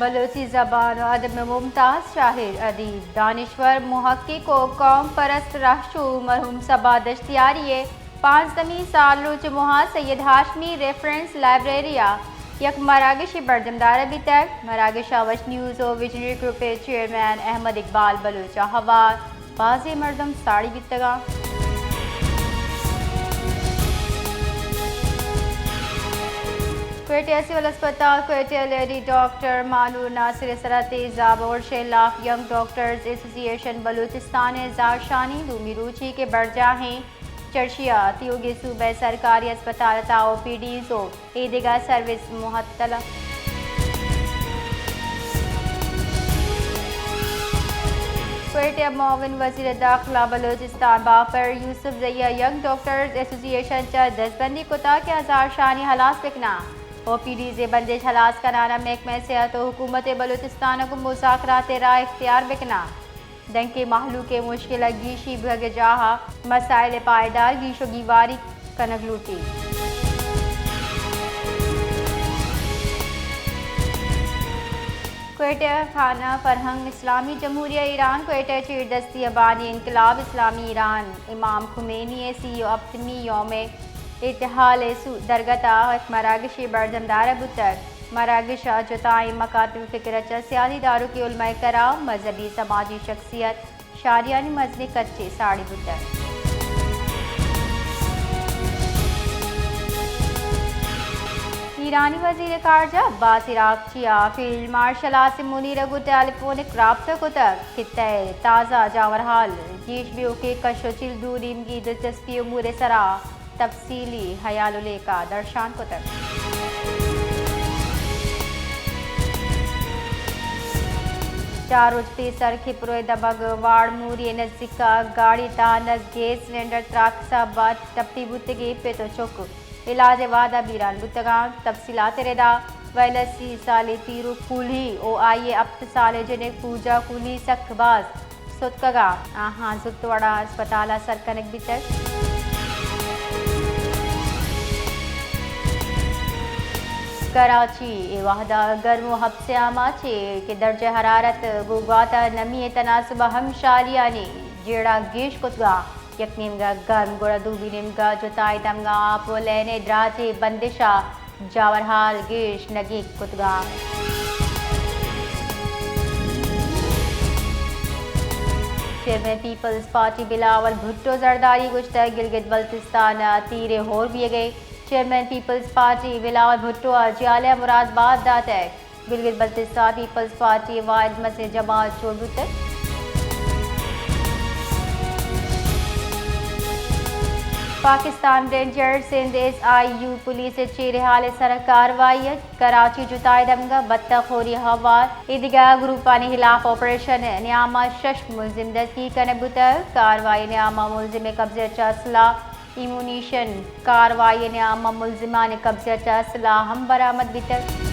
بلوچی زبان و ادب ءِ ممتاز شاعر، ادیب، دانشور، محقق و قوم پرست رہشو مرحوم صبا دشتیاری ءِ پانزدمی سال روچ ماہ سید ہاشمی ریفرنس لائبریری ءَ یک مراگشے برجم دارگ بیتگ۔ مراگش ءَ وش نیوز و ویژنری گروپ ءِ چیئرمین احمد اقبال بلوچ ءَ ہوار بازیں مردم ساڑی بیتگاں۔ کوئٹہ سول ہسپتال کوئٹہ ءِ لیڈی ڈاکٹر مانور ناصر ءِ سرا تیزاب ارش ءِ ہلاپ ینگ ڈاکٹرز ایسوسی ایشن بلوچستان ءِ زہرشانی دومی روچے کہ برجاہیں۔ چرشی ءَ تیوگیں صوبہ ءِ سرکاری ہسپتال ءِ تہا او پی ڈیز و اے دگہ سروس معطل اَنت۔ کوئٹہ ءِ معاون وزیر داخلہ بلوچستان باپر یوسف زئی ءَ ینگ ڈاکٹرز ایسوسی ایشن ءَ چہ دزبندی کتگ کہ آ زہرشانی ہلاس بکناں۔ او پی ڈیز ءِ بندش ہلاس کنان ءَ محکمہ صحت و حکومت بلوچستان ءَ گوں مذاکرات ءِ راہ اختیار بکناں۔ دانکہ مہلوک ءِ مشکل ءِ گیشی بیگ ءِ جاہ ءَ مسائل ءِ پائیدار گیش و گیواری کنگ لوٹیت۔ کوئٹہ، خانہ فرہنگ، اسلامی جمہوریہ ایران کوئٹہ ءِ چیردستی ءَ بانی انقلاب اسلامی ایران امام خمینی ءِ سی و ہپتمی یوم اتحال ءِ سو-، درگت ءَ یک مراگشے برجم دارگ بوتگ۔ مراگش ءَ جتائیں مکاتب فکر ءَ چہ سیاسی داروکیں علماء کرام، مذہبی سماجی شخصیت، شہریانی مزنیں کچے ساڑی بوتگ۔ ایرانی وزیر خارجہ عباس عراقچی ءَ فیلڈ مارشل عاصم منیر ءَ گوں ٹیلی فونک رابطہ کتگ۔ خطہ ءِ تازہ جاورحال، گیش بیوکیں کش و چیل، دو نیمگی دلچسپی امور ءِ سرا تفصیلی ہیال و لیکہ درشان کتگ۔ چار روچ پیسر کھپرو ءِ دمگ واڑ موری ءِ نزیک ءَ گاڑی ءِ تہا نز گیس سلنڈر تراکس ءَ بات ٹپی بوتگی، پت و چک علاج ءِ وہدا بیران بوتگاں۔ تفصیلات ءِ ردا ویل ءِ سی سالیں پیرو کولی و آئی ءِ ہپت سالیں جنک پوجا کولی سک باز ستکگاں۔ آہاں زرت وڑا ہسپتال ءَ سر کنگ بیتگ۔ کراچی، اے وہدا گرم و ہپسیں آماچے کہ درجہ حرارت گوں گوات ءِ نمی ءِ تناسب ءَ ہم شالیانی جیڑہ گیش کتگاں۔ یک نیمگا گرم گڑا دومی نیمگا جتائیں دمگا آپ و لین ءِ دراجیں بندش ءَ جاورحال گیش نگیگ کتگاں۔ چیئرمین پیپلز پارٹی بلاول بھٹو زرداری گوشتگ گلگت بلتستان ءَ تیر ءِ ہور بیگ ءَ۔ چیئرمین پیپلز پارٹی بلاول بھٹو ءَ جیالہ ءَ مراد بات داتگ۔ گلگت بلتستان پیپلز پارٹی ءِ واحد مزنیں جماعت جوڑ بوتگ۔ Pakistan rangers Sindh S I U police ءِ چیریں ہال ءِ سرا کاروائی ات۔ کراچی، جتائیں دمگا بتہ خوری ءِ ہوار ایدگہ گروپانی ہلاف آپریشن ءِ نیاما شش ملزم دزگیر کنگ بوتگ۔ کاروائی ءِ نیاما ملزم ءِ قبضہ ءَ چہ اسلحہ، ایمونیشن، کاروائی ءِ نیاما ملزمانی قبضہ ءَ چہ اسلحہ ہم برآمد بیتگ۔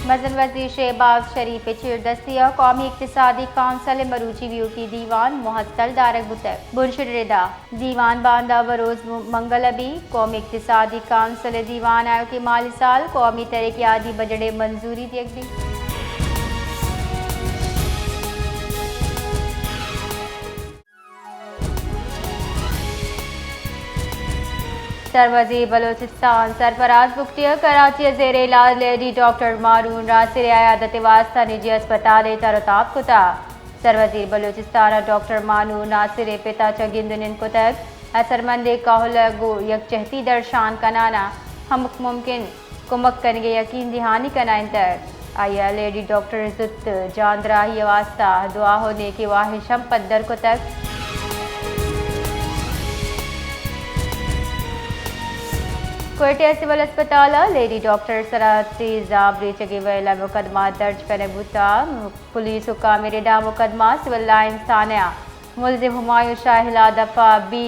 مزن وزیر شہباز شریف ءِ چیردستی ءَ قومی اقتصادی کونسل ءِ مروچی بیوکی دیوان معطل دارگ بوتگ۔ بنشن ردا دیوان باندا بروز منگل ءَ بی۔ قومی اقتصادی کونسل ءِ دیوان ءَ آیوکیں مالی سال قومی ترقیاتی بجٹ ءِ منظوری دیگ بی۔ سروزیر بلوچستان سرفراز بگٹی ءَ کراچی ءِ زیر علاج لیڈی ڈاکٹر مانور ناصر ءِ عیادت ءِ واستہ نجی ہسپتالے تر و تاب کتگ۔ سروزیر بلوچستان ءَ ڈاکٹر مانور ناصر ءِ پت ءَ چہ گند ءُ نند کتگ۔ اثرمندیں کہول ءَ گوں یکجہتی درشان کنان ءَ ہمک ممکن کمک کنگ ءِ یقین دہانی کنائینتگ۔ آئی ءَ لیڈی ڈاکٹر ءِ زوت جاندراہی ءِ واستہ دعا ءُ نیکیں واہش ہم پدر کتگ۔ کوئٹہ ءِ سول ہسپتال ءَ لیڈی ڈاکٹر ءِ سرا تیزاب ریچگ ءِ ویل ءَ مقدمہ درج کنگ بوتگ۔ پولیس حکام ءِ ردا مقدمہ سول لائنز تھانہ ءِ ملزم ہمایوں شاہ ءِ ہلاپ دفعہ بی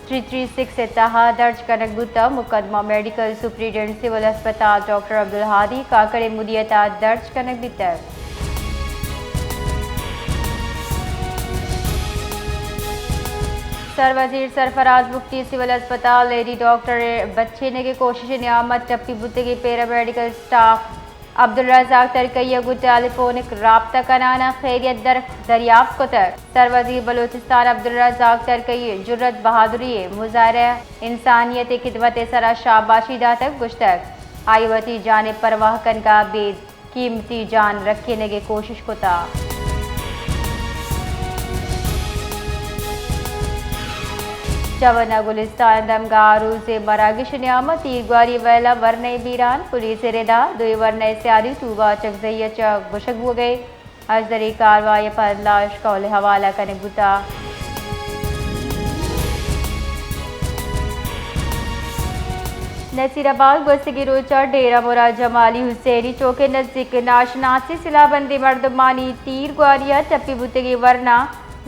تھری تھری سکس ءِ تہا درج کنگ بوتگ۔ مقدمہ میڈیکل سپرنٹنڈنٹ سول ہسپتال ڈاکٹر عبدالہادی کاکڑ ءِ مدیریت ءَ درج کنگ بیتگ۔ سر وزیر سرفراز بگٹی سول ہسپتال لیڈی ڈاکٹر ءِ بچینگ ءِ کوشش ءِ نیام ءَ ٹپی بوتگیں پیرامیڈیکل اسٹاف عبدالرزاق ترکئی ءَ گوں ٹیلی فونک رابطہ کنان ءَ خیریت در-، دریافت کتگ۔ سر وزیر بلوچستان عبدالرزاق ترکئی ءَ جرات بہادری ءِ مظاہرہ ءَ انسانیت ءِ خدمت ءِ سرا شاباشی داتگ، گوشتگ، آئی ءَ وتی جان ءِ پرواہ کنگ ءَ ابید قیمتی جان رکھینگ ءِ کوشش کتہ۔ چونا گلستان ءِ دمگ ءَ آروس ءِ مراگش ءِ نیام ءَ تیرگواری ویل ءَ ورنائے بیران، پولیس ءِ ردا دوئیں ورنائے سیادی توبہ چکزئی ءَ چہ گوشگ بوگ ءَ اژدری کاروائی ءَ پد لاش کہول ءِ حوالہ کنگ بوتہ۔ نصیر آباد گوستگیں روچ ءَ ڈیرہ مراد جمالی حسینی چوک ءِ نزیک ناشناسیں سلاہ بندیں مردمانی تیر گواری ءَ ٹپی بوتگیں ورنا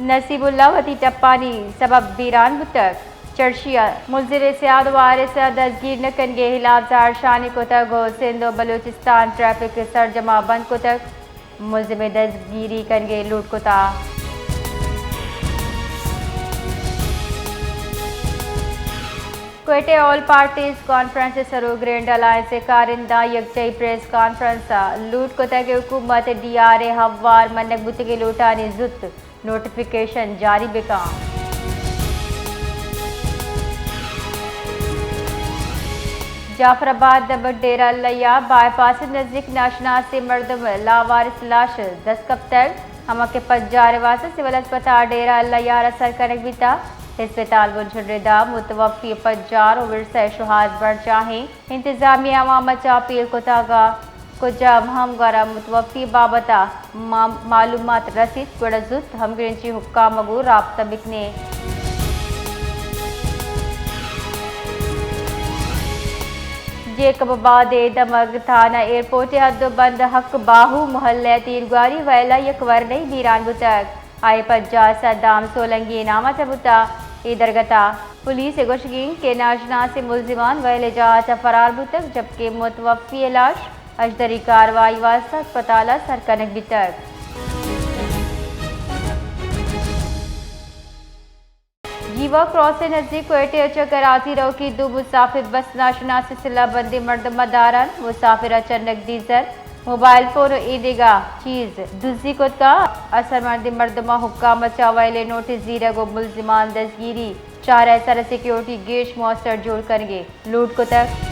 نصیب اللہ وتی ٹپانی سبب بیران بوتگ۔ چرشی ءَ ملزم ءِ سیاد وارث ءَ دزگیر نہ کنگ ءِ ہلاپ زہرشانی کتگ ءُ سندھ ءُ بلوچستان ٹریفک سرجم ءَ بند کتگ۔ ملزم ءِ دزگیری کنگ ءِ لوٹ کتہ۔ کوئٹہ ءَ آل پارٹیز کانفرنس ءِ سروک گرینڈ الائنس ءِ کارندہاں یکجائی پریس کانفرنس ءَ لوٹ کتگ کہ حکومت ڈی آر اے ءِ ہوار منگ بوتگیں لوٹانی زوت نوٹیفکیشن جاری بکن۔ جعفر آباد دمگ ڈیرہ اللہ یار بائی پاس ءِ نزیک ناشناسیں مردم ءِ لاوارث لاش دست کپتگ، ہما کہ پجار ءِ واستہ سول ہسپتال ڈیرہ اللہ یار ءَ سر کنگ بیتہ۔ ہسپتال بنشن ءِ ردا متوفی ءِ پجار ءُ ورثہ ءِ شوہاز برجاہیں۔ انتظامیہ ءَ عوام ءَ چہ اپیل کتگ کہ کجام ہم گورا متوفی ءِ بابت ءَ ما-، معلومات رسیت، گڑا زوت ہمگرنچی حکام ءَ گوں رابطہ بکنیں۔ جیکب آباد ءِ دمگ تھانہ ایئرپورٹ ءِ حد ءُ بند حق باہو محلہ ءِ تیرگواری ویل ءَ یک ورنائے بیران بوتگ۔ آئی ءِ پجار صدام سولنگی ءِ نام ءَ چہ بوتہ۔ اے درگت ءَ پولیس ءِ گوشگ انت کہ ناشناسیں ملزمان ویل ءِ جاہ ءَ چہ فرار بوتگ، جبکہ متوفی ءِ لاش اژدری کاروائی ءِ واستہ ہسپتال ءَ سر کنگ بیتگ۔ جیوا کراس ءِ نزیک کوئٹہ ءَ چہ کراچی روکی دو مسافر بس ناشناسیں سلاہ بندیں مردم ءَ داران، مسافر ءَ چہ نگدی زر، موبائل فون ءُ ایدگہ چیز دزی کتگ۔ اثرمندیں مردماں حکام ءَ چہ ویل ءِ نوٹس زیرگ ءُ ملزمان دزگیری، شہر ءِ سر ءَ سیکورٹی گیش موثر جوڑ کنگ ءِ لوٹ کتگ۔